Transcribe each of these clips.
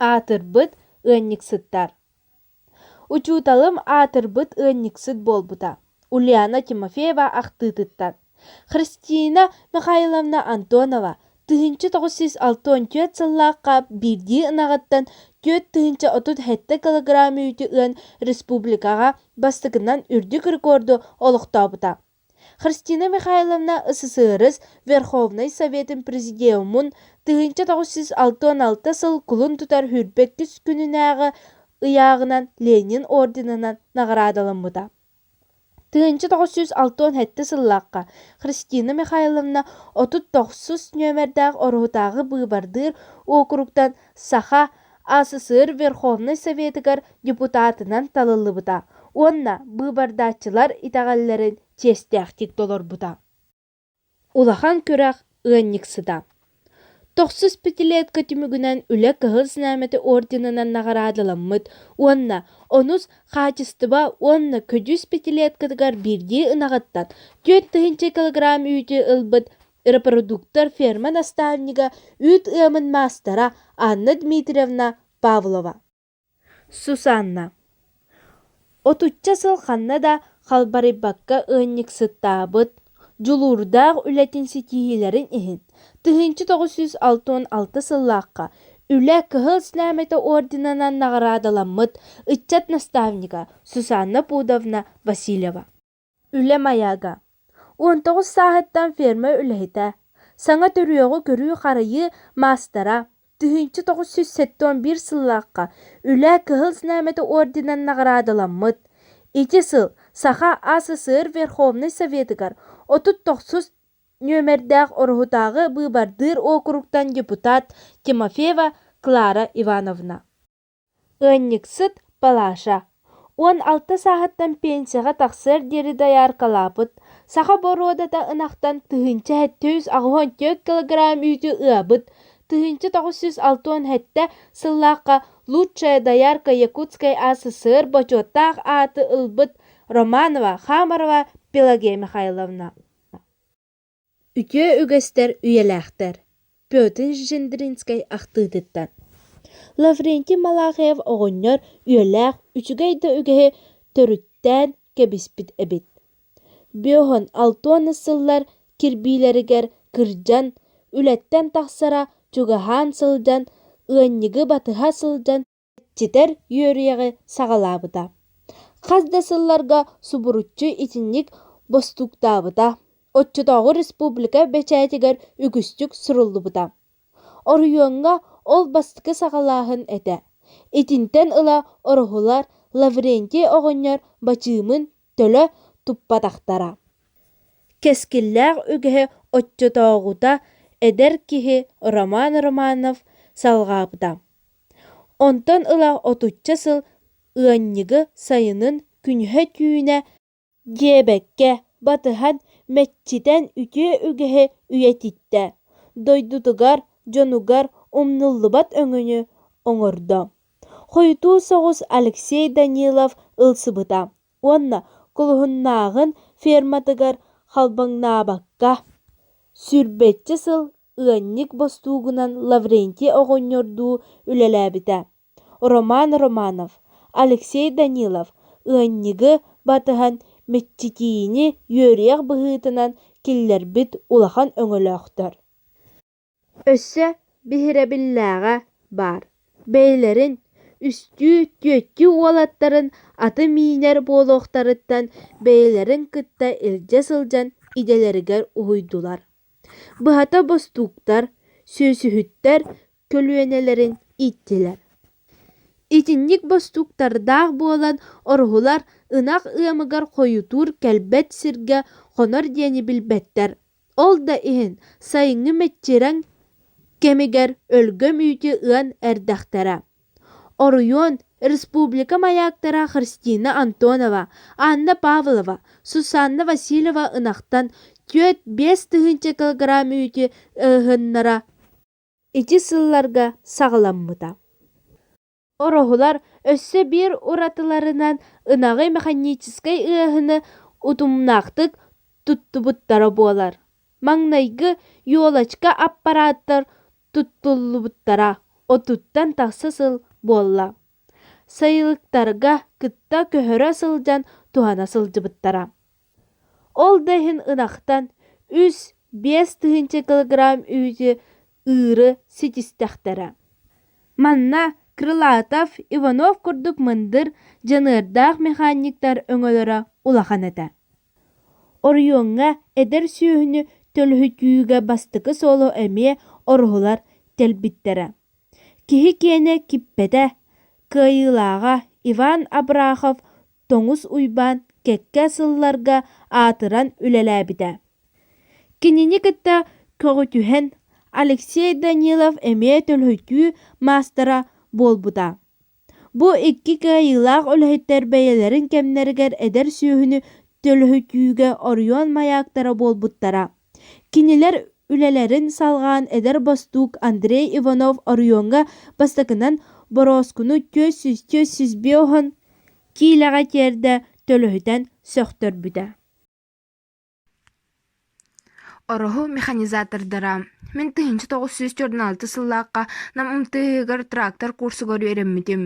Аатырбыт ыанньыксыттар Учууталым аатырбыт ыанньыксыт буолбута Ульяна Тимофеева ахтыытыттан. Христина Михайловна Антонова 1964 сыллаахха биирдии ынаҕыттан 4037 килограмм үүтү ыан республикаҕа бастакынан үрдүк рекорду олохтообута. Христина Михайловна СССР Верховнай Советын Президиумун 1966 сыл кулун тутар 22 күнүнээҕи ыйааҕынан Ленин орденынан наҕараадаламмыта. 1967 сыллаахха Христина Михайловна 39 нүөмэрдээх Ороһутааҕы быыбардыыр уокуруктан Саха АССР Верховнай Советыгар депутатынан талыллыбыта уонна быыбардааччылар итэҕэллэрин чиэстээхтик толорбута. Улахан күрэх ыанньыксыта. Тохсус пятилетка түмүгүнэн Үлэ Кыһыл Знамята орденынан наҕараадаламмыт уонна онус хаачыстыба уонна көдьүүс пятилеткатыгар биирдии ынаҕыттан 4000 килограмм үүтү ылбыт репродуктор ферма наставнига, үүт ыамын маастара Анна Дмитриевна Павлова. Сусанна Отучча сыл ханна да халбарыйбакка ыанньыксыттаабыт, дьулуурдаах үлэтин ситиһиилэрин иһин 1966 сыллаахха Үлэ Кыһыл Знамята орденынан наҕараадаламмыт ыччат наставнига Сусанна Пудовна Васильева. Үлэ маяга 19 сааһыттан ферма үлэһитэ, саҥа төрүөҕү көрүү-харайыы маастара, 1971 сыллаахха Үлэ Кыһыл Знамята орденынан наҕараадаламмыт. Ити сыл Саха АССР Верховнай Советыгар 39 нүөмэрдээх Ороһутааҕы быыбардыыр уокуруктан депутат Тимофеева Клара Ивановна. Ыанньыксыт Палаша 16 сааһыттан пенсияҕа тахсыар диэри дояркалаабыт, саха боруодата ынахтан 1784 килограмм үүтү ыабыт, 1967 сыллаахха «Лучшая доярка Якутской АССР» бочуоттаах ааты ылбыт Романова Хамарова Пелагея Михайловна. Үтүө үгэстэр үйэлээхтэр Петр Жендринскэй ахтыытыттан Лаврентий Малахов оҕонньор үйэлээх үчүгэй да үгэһи төрүттээн кэбиспит эбит. Бүөһүн алтыаныс сыллар кирбиилэригэр кырдьан, үлэттэн тахсара чугаһаан сылдьан, ыанньыгы батыһа сылдьан Читэр үөрүйэҕи саҕалаабыта. Хас да сылларга субуруччу итинник бостууктаабыта, оччотооҕу республика бэчээтигэр үгүстүк суруллубута. Оройуоҥҥа ол бастакы саҕалааһын этэ. Итинтэн ыла ороһулар Лаврентий оҕонньор бачыымын төлө туппатахтара. Кэскиллээх үгэһи оччотооҕута эдэр киһи Роман Романов салҕаабыта. Онтон ыла отучча сыл ыанньыгы сайынын күнүһэ-түүнэ диэбэккэ батыһан мэччитэн үтүө үгэһи үйэтиттэ, дойдутугар, дьонугар умнуллубат өҥөнү оҥордо. Хойутуу соҕус Алексей Данилов ылсыбыта уонна Кулуһуннааҕын ферматыгар халбаҥнаабакка, сүүрбэччэ сыл ыанньык бостуугунан Лаврентий оҕонньордуу үлэлээбитэ. Роман Романов, Алексей Данилов ыанньыгы батыһан мэччитиини үөрүйэх быһыытынан киллэрбит улахан өҥөлөөхтөр. Өссө биһирэбиллээҕэ баар, бэйэлэрин үстүү-түөртүү уолаттарын аты миинэр буолуохтарыттан бэйэлэрин кытта илдьэ сылдьан идэлэригэр уһуйдулар. Быһата бостууктар, сүөсүһүттэр көлүөнэлэрин ииттилэр. Итинник бостууктардаах буолан ороһулар ынах ыамыгар хойутуур кэлбэт сиргэ хонор диэни билбэттэр. Ол да иһин сайыҥҥы мэччирэҥ кэмигэр өлгөм үүтү ыан эрдэхтэрэ. Оройуон, республика маяктара Христина Антонова, Анна Павлова, Сусанна Васильева ынахтан 4-5 тыһыынча килограмм үүтү ыаһыннара ити сылларга саҕаламмыта. Ороһулар өссө биир уратыларынан ынаҕы механическай ыаһыны утумнаахтык туттубуттара буолар. Маҥнайгы «Елочка» аппарааттар туттуллубуттара. Отуттан тахса сыл буолла. Сайылыктарга кытта көһөрө сылдьан туһана сылдьыбыттара. Ол да иһин ынахтан 3-5 тыһыынча килограмм үүтү ыыры ситистэхтэрэ. Манна Крылатов, Иванов курдук мындыр, дьаныардаах механиктар өҥөлөрө улахан этэ. Оройуоҥҥа эдэр сүөһүнү төлөһүтүүгэ бастакы суолу эмиэ ороһулар тэлбиттэрэ. Киһи киэнэ киппэтэ, кыайыылааҕа Иван Абрахов Тоҥус Уйбаан кэккэ сылларга аатыран үлэлээбитэ. Кинини кытта көҕүтүһэн Алексей Данилов эмиэ төлөһүтүү маастара буолбута. Бу икки кыайыылаах үлэһиттэр бэйэлэрин кэмнэригэр эдэр сүөһүнү төлөһүтүүгэ оройуон маяктара буолбуттара. Кинилэр үлэлэрин салҕаан эдэр бостуук Андрей Иванов оройуоҥҥа бастакынан борооскуну 400-450 киилэҕэ тиэрдэ төлөһүтэн сөхтөрбүтэ. Ороһу механизатордара Мин 1946 сыллаахха Нам МТ-һыгар трактор курсугар үөрэммитим.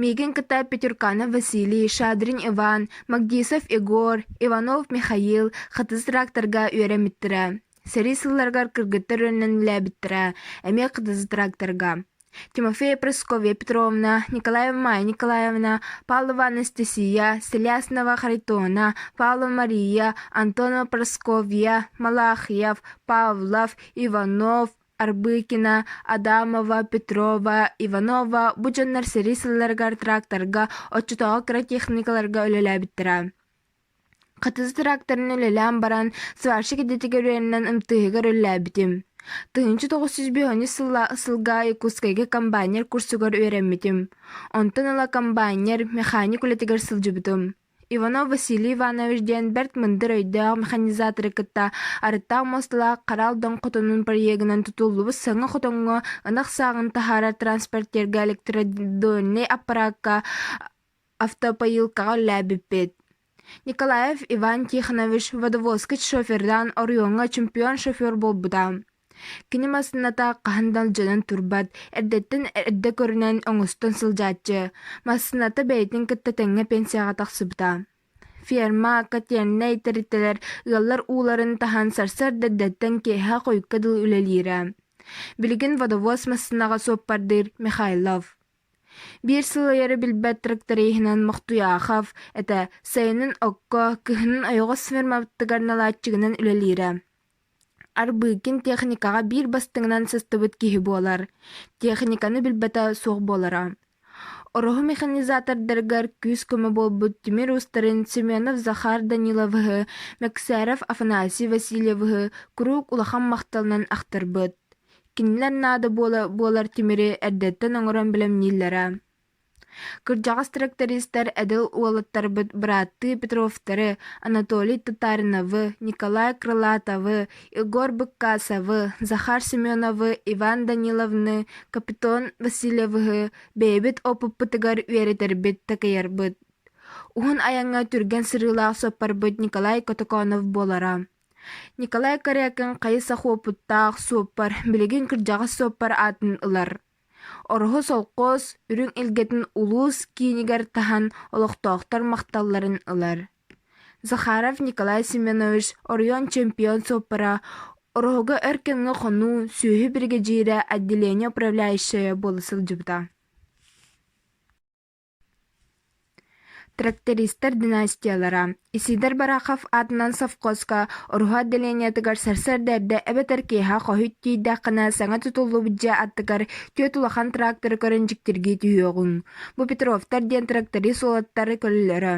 Миигин кытта Петюрканов Василий, Шадрин Иван, Магдисов Егор, Иванов Михаил хатыс тракторга үөрэммиттэрэ. Сэрии сылларыгар кыргыттар үөрэнэн үлэлээбиттэрэ, эмиэ хатыс тракторга. Тимофея Прасковья Петровна, Николаева Майя Николаевна, Павлова Анастасия, Селяснова Харитона, Павлова Мария, Антонова Прасковья, Малахьев, Павлов, Иванов, Арбыкина, Адамова, Петрова, Иванова бу дьоннор сэрии сылларыгар тракторга, оччотооҕу кыра техникаларга үлэлээбиттэрэ. Хатыс тракторын үлэлээн баран, сварщик идэтигэр үөрэнэн МТ-һыгар үлэлээбитим. 1905 сылга Якутскайга комбайнер курсугар үөрэммитим. Онтон ыла комбайнер, механик үлэтигэр сылдьыбытым. Иванов Василий Иванович диэн бэрт мындыр өйдөөх механизаторы кытта арыттаах муосталаах Хара Алдан хотонун проегынан тутуллубут саҥа хотоҥҥо ынах сааҕын таһаарар транспортерга электродоннай аппараакка автопоилкаҕа үлэлээбиппит. Николаев Иван Тихонович водовозка шофердаан оройуоҥҥа чемпион шофер буолбута. Кини массыыната хаһан да алдьанан турбат, эрдэттэн эрдэ көрүнэн оҥостон сылдьааччы. Массыыната бэйэтин кытта тэҥҥэ пенсияҕа тахсыбыта. Ферма, котельнай тэрилтэлэр ыаллар ууларын таһан сарсыарда эрдэттэн киэһэ хойукка дылы үлэлиирэ. Билигин водовоз массыынаҕа суоппардыыр Михайлов. Биир сылайары билбэт тракториһынан Мохтуйаахов этэ, сайынын окко, кыһынын ойоҕос фермабытыгар наладчигынан үлэлиирэ. Арбыкин техникаҕа биир бастыҥынан сыстыбыт киһи буолар, техниканы билбэтэ суох буолара. Ороһу механизатордарыгар күүс-көмө буолбут тимир уустарын Семенов Захар Даниловыһы, Мэксээров Афанасий Васильевыһы куруук улахан махталынан ахтарбыт. Кинилэр наада буола буолар тимири эрдэттэн оҥорон бэлэмнииллэрэ. Кырдьаҕас трактористар эдэр уолаттарбыт бырааттыы Петровтары, Анатолий Татариновы, Николай Крылатовы, Егор Быккасовы, Захар Семеновы, Иван Даниловны, Капитон Васильевыһы бэйэбит опыппытыгар үөрэтэрбит, такайарбыт. Уһун айаҥҥа түргэн сырыылаах суоппарбыт Николай Котоконов буолара. Николай Корякин хайы-сах уопуттаах суоппар, билигин кырдьаҕас суоппар аатын ылар. Ороһу солхуос үрүҥ илгэтин улуус киинигэр таһан олохтоохтор махталларын ылар. Захаров Николай Семенович оройуон чемпион суоппара, Ороһуга өр кэмҥэ хонуу, сүөһү биригэдьиирэ, отделение управляющайа буола сылдьыбыта. Трактористар династиялара Исидор Барахов аатынан совхозка Оруһа отделениетыгар сарсыарда эрдэ эбэтэр киэһэ хоһуйт тиийдэххинэ саҥа тутуллубут дьиэ аттыгар түөрт улахан тракторы көрөн дьиктиргии түһүөҕүҥ. Бу Петровтар диэн тракторист уолаттары көлөлөрө.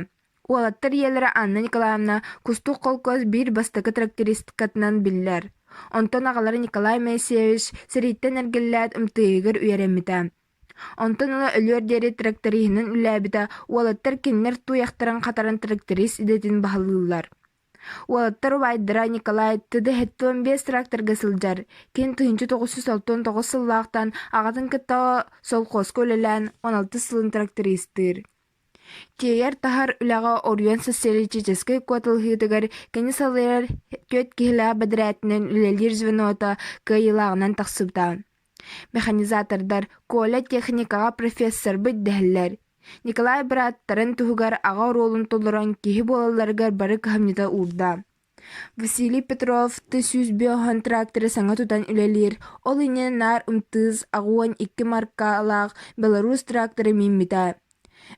Уолаттар ийэлэрэ Анна Николаевна Кустук холкуос биир бастакы трактористкатынан биллэр. Онтон аҕалара Николай Моисеевич сэрииттэн эргиллээт МТ-гар үөрэммитэ. Онтон ыла өлүөр диэри тракториһынан үлэлээбитэ, уолаттар кинилэр туйахтарын хатаран тракторист идэтин баһылыыллар. Уолаттар убайдара Николай ТД-75 тракторга сылдьар, кини 1969 сыллаахтан аҕатын кытта солхуоска үлэлээн, 16 сылын трактористыыр. Тиэйэр-таһар үлэҕэ Оройуон социалистическай куоталаһыытыгар кини салайар түөрт киһилээх бэдэрээтинэн үлэлиир звенота кыайыылааҕынан тахсыбыта. Механизатордар Коля техникаҕа профессорбыт дэһэллэр. Николай бырааттарын туһугар аҕа оруолун толорон киһи буолалларыгар бары кыһамньыта уурда. Василий Петров Т-150 тракторы саҥа тутан үлэлиир, ол иннинэ наар МТЗ 82 маркалаах Беларусь тракторы мииммитэ.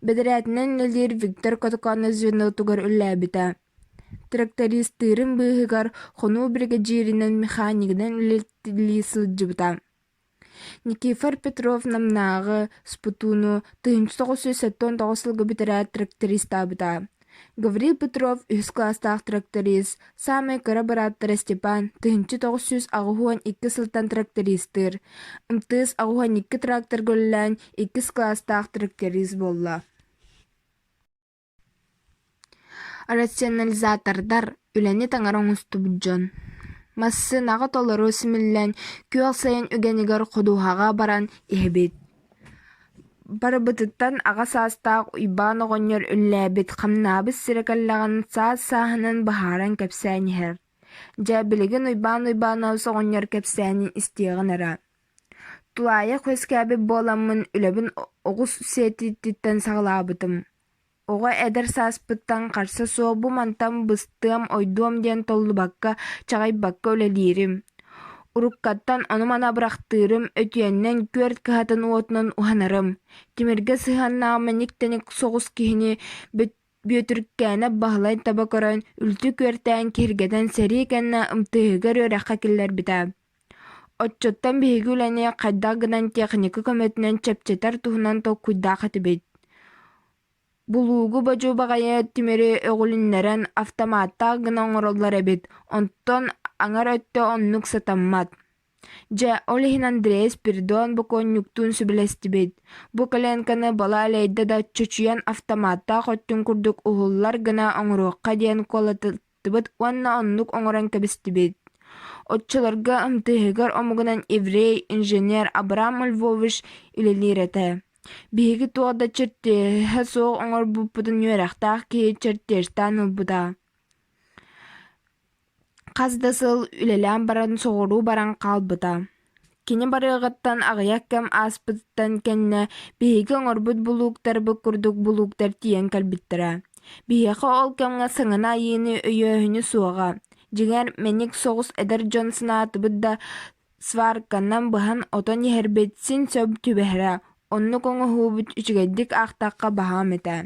Бэдэрээтинэн үлэлиир Виктор Котоконов звенотугар үлэлээбитэ. Трактористыырын быыһыгар хонуу биригэдьииринэн, механигынан үлэлии сылдьыбыта. Никифор Петров Намнааҕы СПТУ-ну 1979 сылга бүтэрээт трактористаабыта. Гаврил Петров үһүс кылаастаах тракторист, саамай кыра бырааттара Степан 1982 сылтан трактористыыр, МТС 82 тракторга үлэлээн иккис кылаастаах тракторист буолла. Рационализатордар, үлэни таҥара оҥостубут дьон, массыынаҕа толору симиллэн, күөх сайын үгэнигэр ходуһаҕа баран иһэбит. Барыбытыттан аҕа саастаах Уйбаан оҕонньор үлэлээбит, хамнаабыт сирэ кэллэҕин саас-сааһынан быһааран кэпсээн иһэр. Дьэ, билигин Уйбаан Уйбаанабыс оҕонньор кэпсээнин истиэҕин эрэ. Тулаайах үөскээбит буоламмын үлэбин оҕус сиэтиититтэн саҕалаабытым. Оҕо эдэр сааспыттан харса суох бу мантан быстыам-ойдуом диэн толлубакка, чаҕыйбакка үлэлиирим. Уруккаттан ону-маны абырахтыырым, өтүйэннэн күөрт кыһатын уотунан уһанарым. Тимиргэ сыһыаннаах мэник-тэник соҕус киһини Бүөтүркээнэп Баһылай таба көрөн, үлтү күөртээн киһиргэтэн сэрии кэннэ ымтыһыгар үөрэххэ киллэрбитэ. Оччоттон биһиги үлэни хайдах гынан техника көмөтүнэн чэпчэтэр туһунан толкуйдаах этибит. Булуугу бодьу баҕайы тимири өҕүлүннэрэн автоматтаах гына оҥороллор эбит, онтон аҥар өттө оннук сатаммат. Дьэ, ол иһин Андрей Спиридон бокуонньуктуун сөбүлэстибит. Бу коленканы бала элэйдэ да чочуйан автоматтаах өттүн курдук уһуллар гына оҥоруохха диэн куолатыттыбыт уонна оннук оҥорон кэбистибит. Оччолорго МТХ-гар омугунан еврей, инженер Абрам Львович үлэлиир этэ. Биһиги туох да чертеһэ суох оҥорбуппутун үөрэхтээх киһи чертежтаан ылбыта. Хас да сыл үлэлээн баран соҕуруу баран хаалбыта. Кини барыаҕыттан аҕыйах кэм ааспытыттан кэннэ биһиги оҥорбут булууктарбыт курдук булууктар тиийэн кэлбиттэрэ. Биһиэхэ ол кэмҥэ саҥаны айыыны өйөөһүнү суоҕа. Дьиҥэр, мэник соҕус эдэр дьон санаатыбыт да сварканан быһан отон иһэрбит син сөп түбэһэрэ, оннук оҥоһуубут үчүгэйдик аахтахха баһаам этэ.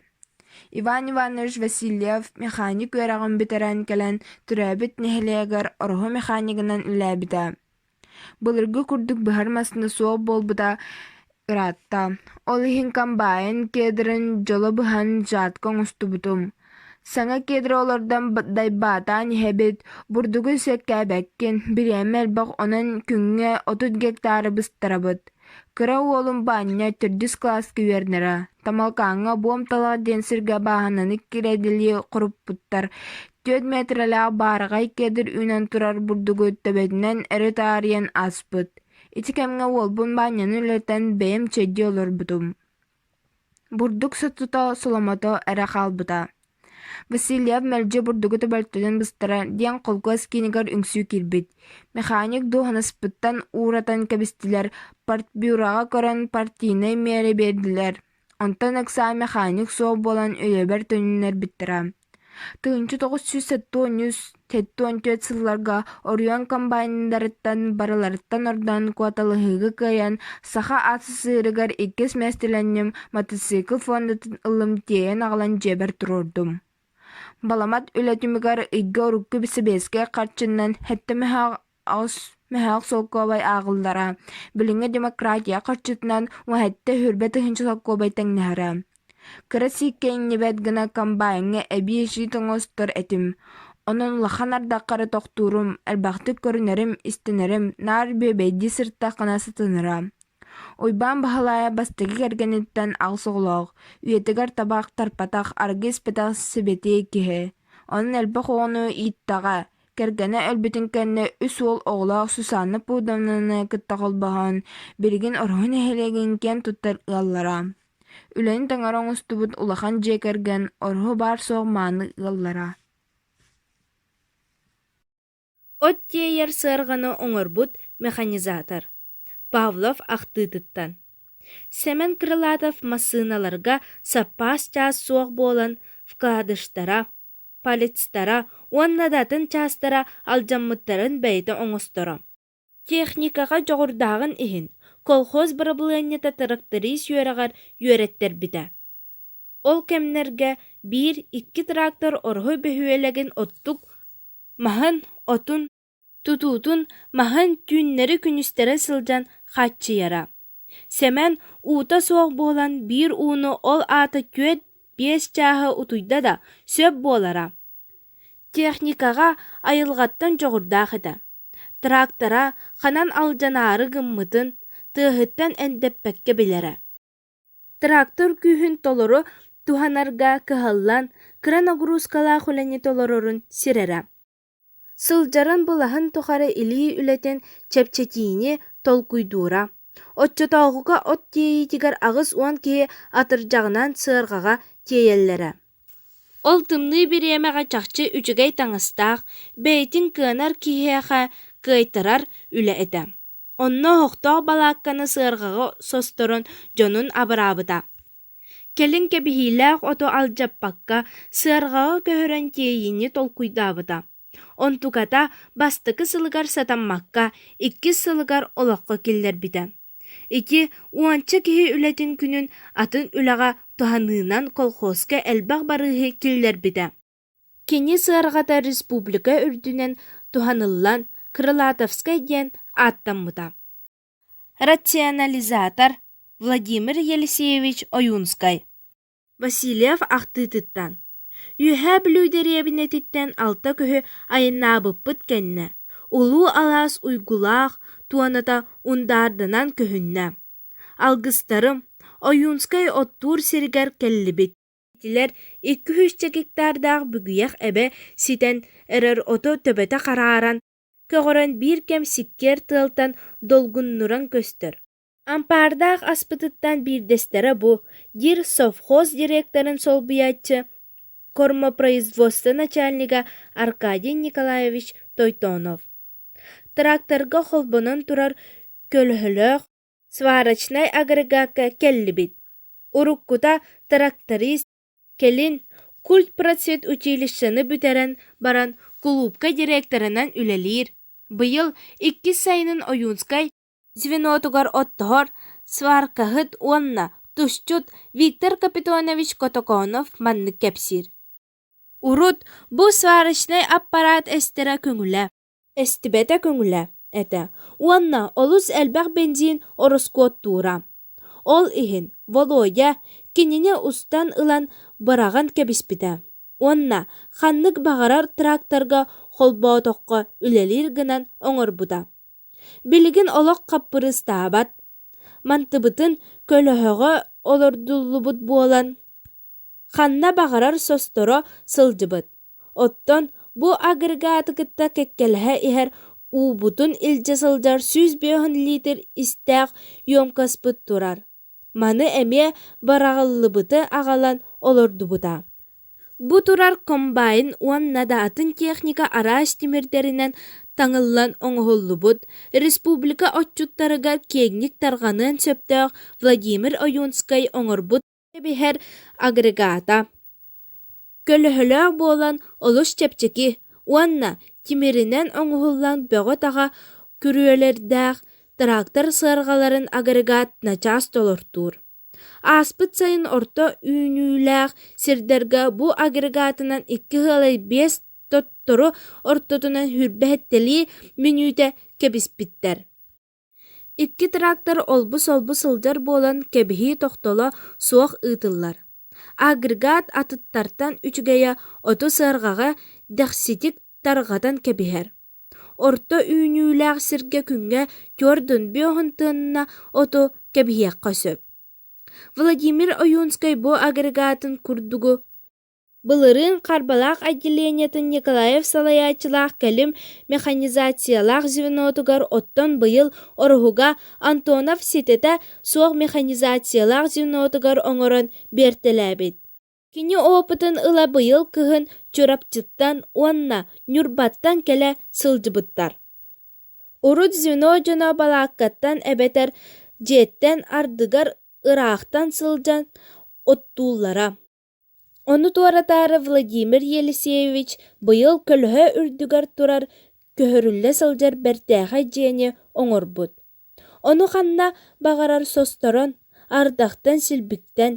Иван Иванович Васильев механик үөрэҕин бүтэрэн кэлэн төрөөбүт нэһилиэгэр Ороһу механигынан үлэлээбитэ. Былыргы курдук быһар массыына суох буолбута ыраатта, ол иһин комбайн кедрын дьоло быһан жатка оҥостубутум. Саҥа кедр олордон дайбаатаан иһэбит, бурдугу сүөккээбэккин, бириэмэ элбэх онон күҥҥэ 30 гектары быстарабыт. Кыра уолум Баанньа төрдүс кылааска үөрэнэрэ. Тамалкааҥҥа Буом Талах диэн сиргэ бааһынаны кирэдилии хоруппуттар. 4 миэтэрэлээх баараҕай кедр үүнэн турар бурдугу төбөтүнэн өрө таарыйан ааспыт. Ити кэмҥэ уолбун Баанньаны үлэлэтэн бэйэм чэйдии олорбутум. Бурдук сотото соломото эрэ хаалбыта. Васильев мэлдьи бурдугу төбөлтөнөн быстара диэн холкуос киинигэр үҥсүү киирбит. Механик дуоһунаспыттан ууратан кэбистилэр, партбюроҕа көрөн партийнай миэрэ биэрдилэр. Онтон ыксаан механик суох буолан үлэбэр төнүннэрбиттэрэ. 1973-74 сылларга Оройуон комбайннарыттан барыларыттан ордон куоталаһыыга кыайан, Саха АССР-ыгар иккис миэстэлэнним, мотоцикл фондатын ыллым тиэйэн аҕалан дьиэбэр туруордум. Баламат үлэ түмүгэр ыйга урукку сэбиэскэй харчынан 7 8 мөһөөх солкуобай ааҕыллара, билиҥҥи демократия харчытынан 17 20 тыһыынча солкуобай тэҥнэһэрэ. Кыра сииккэ иҥнибэт гына комбайҥҥа эбии щит оҥостор этим, онон улахан ардахха эрэ тохтуурум, элбэхтик көрүнэрим, истэнэрим, наар бүөбэйдии сырыттаххына сатанара. Уйбаан Баһылайа бастакы кэргэниттэн аҕыс оҕолоох, үйэтигэр табах тарпатах, арыгы испэтэх сибэтиэй киһи. Онон элбэх оҕону ииттэҕэ, Кэргэнэ өлбүтүн кэннэ үс уол оҕолоох Сусанна Пудовнаны кытта холбоһон, билигин Ороһу нэһилиэгин киэн туттар ыаллара. Үлэни таҥара оҥостубут улахан дьиэ кэргэн Ороһу баар-суох мааны ыаллара. От тиэйэр сыарҕаны оҥорбут механизатор. Павлов ахтыытыттан. Сэмэн Крылатов массыыналарга саппаас чаас суох буолан вкладыштара, палецтара уонна да атын чаастара алдьаммыттарын бэйэтэ оҥосторо. Техникаҕа дьоҕурдааҕын иһин колхоз бырабылыанньата тракторист үөрэҕэр үөрэттэрбитэ. Ол кэмнэргэ биир-икки трактор Ороһу бөһүөлэгин оттук маһын, отун, тутуутун маһын түүннэри-күнүстэри сылдьан хааччыйара. Сэмэн уута суох буолан биир ууну ол аата 4-5 чааһы утуйда да сөп буолара. Техникаҕа айылҕаттан дьоҕурдаах этэ. Трактора ханан алдьанаары гыммытын тыаһыттан эндэппэккэ билэрэ. Трактор күүһүн толору туһанарга кыһаллан, кыра нагрузкалаах үлэни толорорун сирэрэ. Сылдьарын былаһын тухары илии үлэтин чэпчэтиини толкуйдуура. Оччотооҕуга от тиэйиитигэр 80 киһи атырдьаҕынан сыарҕаҕа тиэйэллэрэ. Ол тымныы бириэмэҕэ чахчы үчүгэй таҥастаах, бэйэтин кыанар киһиэхэ кыайтарар үлэ этэ. Онно оһохтоох балаакканы сыарҕаҕа состорон дьонун абыраабыта. Кэлин кэбиһиилээх оту алдьаппакка сыарҕаҕа көһөрөн тиэйиини толкуйдаабыта. Онтуката бастакы сылыгар сатаммакка, иккис сылыгар олоххо киллэрбитэ. Ити уонча киһи үлэтин күнүн атын үлэҕэ туһаныынан колхозка элбэх барыыһы киллэрбитэ. Кини сыарҕата республика үрдүнэн туһаныллан Крылатовскай диэн ааттаммыта. Рационализатор Владимир Елисеевич Ойунскай Васильев ахтыытыттан Үөһээ Бүлүү дэриэбинэтиттэн алта көһү айаннаабыппыт кэннэ, улуу алаас уйгулаах туоната ундаарданан көһүннэ. Алгыстарым, Ойуунскай оттуур сиригэр кэллибит. Итилэр икки сүүсчэ гектардаах бүгүйэх эбэ ситэн эрэр ото төбөтө харааран, көҕөрөн биир кэм сиккиэр тыалтан долгуннуран көстөр. Ампаардаах аспытыттан биирдэстэрэ бу, диир совхоз директорын солбуйааччы, кормопроизводство начальнига Аркадий Николаевич Тойтонов. Тракторга холбонон турар көлөһөлөөх сварочнай агрегакка кэллибит. Уруккута тракторист, кэлин культпроцвет училищены бүтэрэн баран кулуупка директорынан үлэлиир. Быйыл иккис сайынын Ойуунскай звенотугар оттоһор сваркаһыт уонна тусчут Виктор Капитонович Котокоонов маннык кэпсиир: Урут бу сварочнай аппарат эстэрэ көҥүлэ, эстибэтэ көҥүлэ этэ уонна олус элбэх бензин ороскуоттуура. Ол иһин Володя кинини устан ылан быраҕан кэбиспитэ уонна ханнык баҕарар тракторга холбоотоххо үлэлиир гынан оҥорбута. Билигин олох хаппырыыстаабат, мантыбытын көлөһөҕө олордуллубут буолан, ханна баҕарар состоро сылдьыбыт. Оттон бу агрегаты кытта кэккэлэһэ иһэр уубутун илдьэ сылдьар 150 литр истээх емкоспыт турар. Маны эмиэ быраҕыллыбыты аҕалан олордубута. Бу турар комбайн уонна да атын техника араас тимирдэринэн таҥыллан оҥоһуллубут, республика отчуттарыгар киэҥник тарҕаныан сөптөөх Владимир Ойунскай оҥорбут кэбиһэр агрегата. Көлөһөлөөх буолан олус чэпчэки уонна тимиринэн оҥоһуллан бөҕө-таҕа күрүөлэрдээх трактор сыарҕаларын агрегат начаас толортуур. Ааспыт сайын орто үүнүүлээх сирдэргэ бу агрегатынан икки ыалай биэс тоттору ортотунан сүүрбэһэттэлии мүнүүтэ кэбиспиттэр. Икки трактор олбу-солбу сылдьар буолан кэбиһии тохтоло суох ыытыллар. Агрегат атыттартан үчүгэйэ оту сыарҕаҕа дэхситик тарҕатан кэбиһэр. Орто үүнүүлээх сиргэ күҥҥэ 4,5 тонна оту кэбиһиэххэ сөп. Владимир Ойуунскай бу агрегатын курдугу Былырыын Харбалаах отделениетын Николаев салайааччылаах кэлим механизациялаах звенотугар оттон быйыл Ороһуга Антонов ситэтэ суох механизациялаах звенотугар оҥорон биэртэлээбит. Кини опытын ыла быйыл кыһын Чурапчыттан уонна Ньурбаттан кэлэ сылдьыбыттар. Урут звено дьоно балааккаттан эбэтэр дьиэттэн ардыгар ыраахтан сылдьан оттууллара. Ону туоратаары Владимир Елисеевич быйыл көлөһө үрдүгэр турар көһөрүллэ сылдьар бэртээхэй дьиэни оҥорбут. Ону ханна баҕарар состорон, ардахтан-силбиктэн,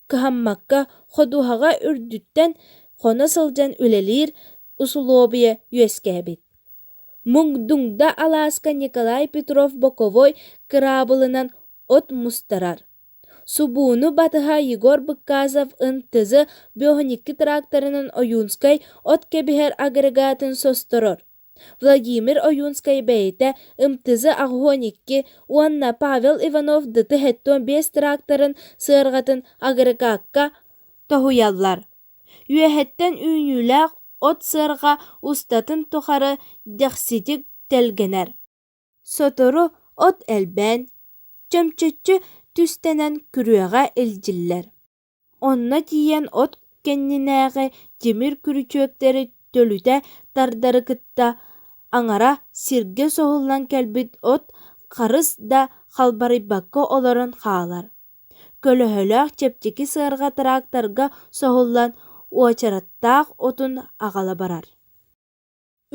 кыһаммакка ходуһаҕа үрдүттэн хоно сылдьан үлэлиир усулуобуйа үөскээбит. Муҥдуҥда алааска Николай Петров боковой кыраабылынан от мустарар. Субууну батыһа Егор Быкказов НТЗ бөһүникки тракторынан Ойуунскай от кэбиһэр агрегатын состорор. Владимир Ойуунскай бэйэтэ МТЗ 82 уонна Павел Иванов ДТ-75 тракторын сыарҕатын агрегакка тоһуйаллар. Үөһэттэн үүнүүлээх от сыарҕа устатын тухары дэхситик тэлгэнэр. Сотору от элбээн, чөмчөччү түстэнэн күрүөҕэ илдьиллэр. Онно тиийэн от кэннинээҕи тимир күрүчүөктэри төлүтэ тардары кытта аҥара сиргэ соһуллан кэлбит от харыс да халбарыйбакка олорон хаалар. Көлөһөлөөх чэпчэки сыарҕа тракторга соһуллан уочараттаах отун аҕала барар.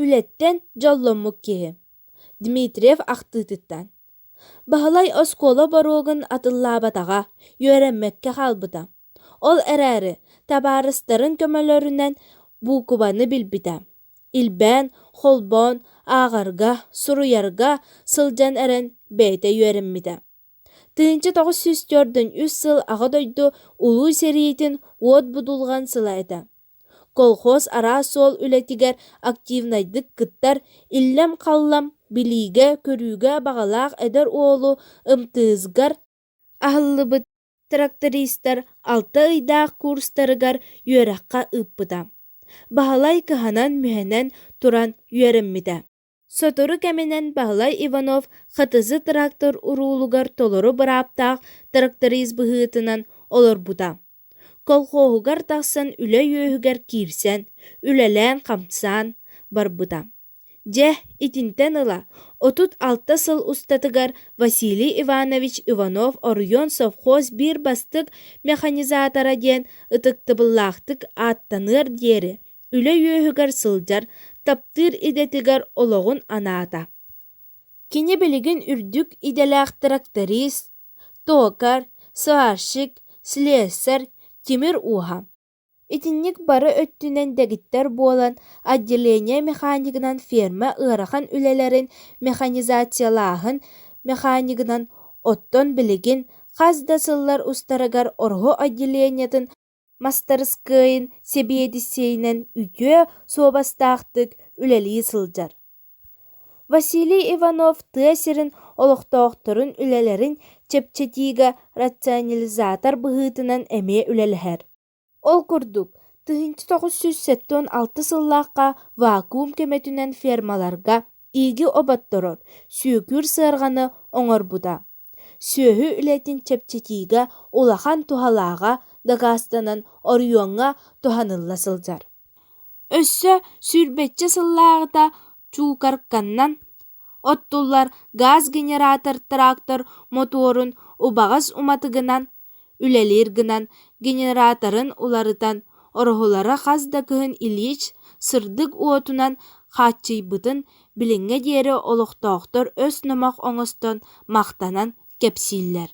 Үлэттэн дьолломмут киһи Дмитриев ахтыытыттан Баһылай оскуола боруогун атыллаабатаҕа, үөрэммэккэ хаалбыта. Ол эрээри табаарыстарын көмөлөрүнэн буукубаны билбитэ. Илбээн, холбоон, ааҕарга, суруйарга сылдьан эрэн бэйэтэ үөрэммитэ. 1943 сыл Аҕа дойду Улуу сэриитин уот будулҕан сыла этэ. Колхоз араас суол үлэтигэр активнайдык кыттар, иллэм-халлам, билиигэ-көрүүгэ баҕалаах эдэр уолу МТС-гар аһыллыбыт трактористар алта ыйдаах курстарыгар үөрэххэ ыыппыта. Баһылай кыһанан-мүһэнэн туран үөрэммитэ. Сотору кэминэн Баһылай Иванов ХТЗ трактор уруулугар толору бырааптаах тракторист быһыытынан олорбута. Колхоһугар тахсан үлэ үөһүгэр киирсэн, үлэлээн-хамсаан барбыта. Дьэ, итинтэн ыла 36 сыл устатыгар Василий Иванович Иванов оройуон совхоз биир бастыҥ механизатора диэн ытыктабыллаахтык ааттаныар диэри үлэ үөһүгэр сылдьар, таптыыр идэтигэр олоҕун анаата. Кини билигин үрдүк идэлээх тракторист, токарь, сварщик, слесарь, тимир ууһа. Итинник бары өттүнэн дэгиттэр буолан, отделение механигынан ферма ыарахан үлэлэрин механизациялааһын механигынан, оттон билигин хас да сыллар устарыгар Ороһу отделениетын мастарыскыайын сэбиэдиссэйинэн үтүө суобастаахтык үлэлии сылдьар. Василий Иванов тыа сирин олохтоохторун үлэлэрин чэпчэтиигэ рационализатор быһыытынан эмиэ үлэлэһэр. Ол курдук, 1976 сыллаахха вакуум көмөтүнэн фермаларга ииги оботторор, сүөкүүр сыарҕаны оҥорбута. Сүөһү үлэтин чэпчэтиигэ улахан туһалааҕа дакаастанан оройуоҥҥа туһанылла сылдьар. Өссө сүүрбэччэ сыллааҕыта Чуукарканнан оттуллар газ-генератор трактор мотуорун убаҕас уматыгынан үлэлиир гынан генераторын уларытан, ороһулара хас да кыһын Ильич сырдык уотунан хааччыйбытын билиҥҥэ диэри олохтоохтор өс номох оҥостон махтанан кэпсииллэр.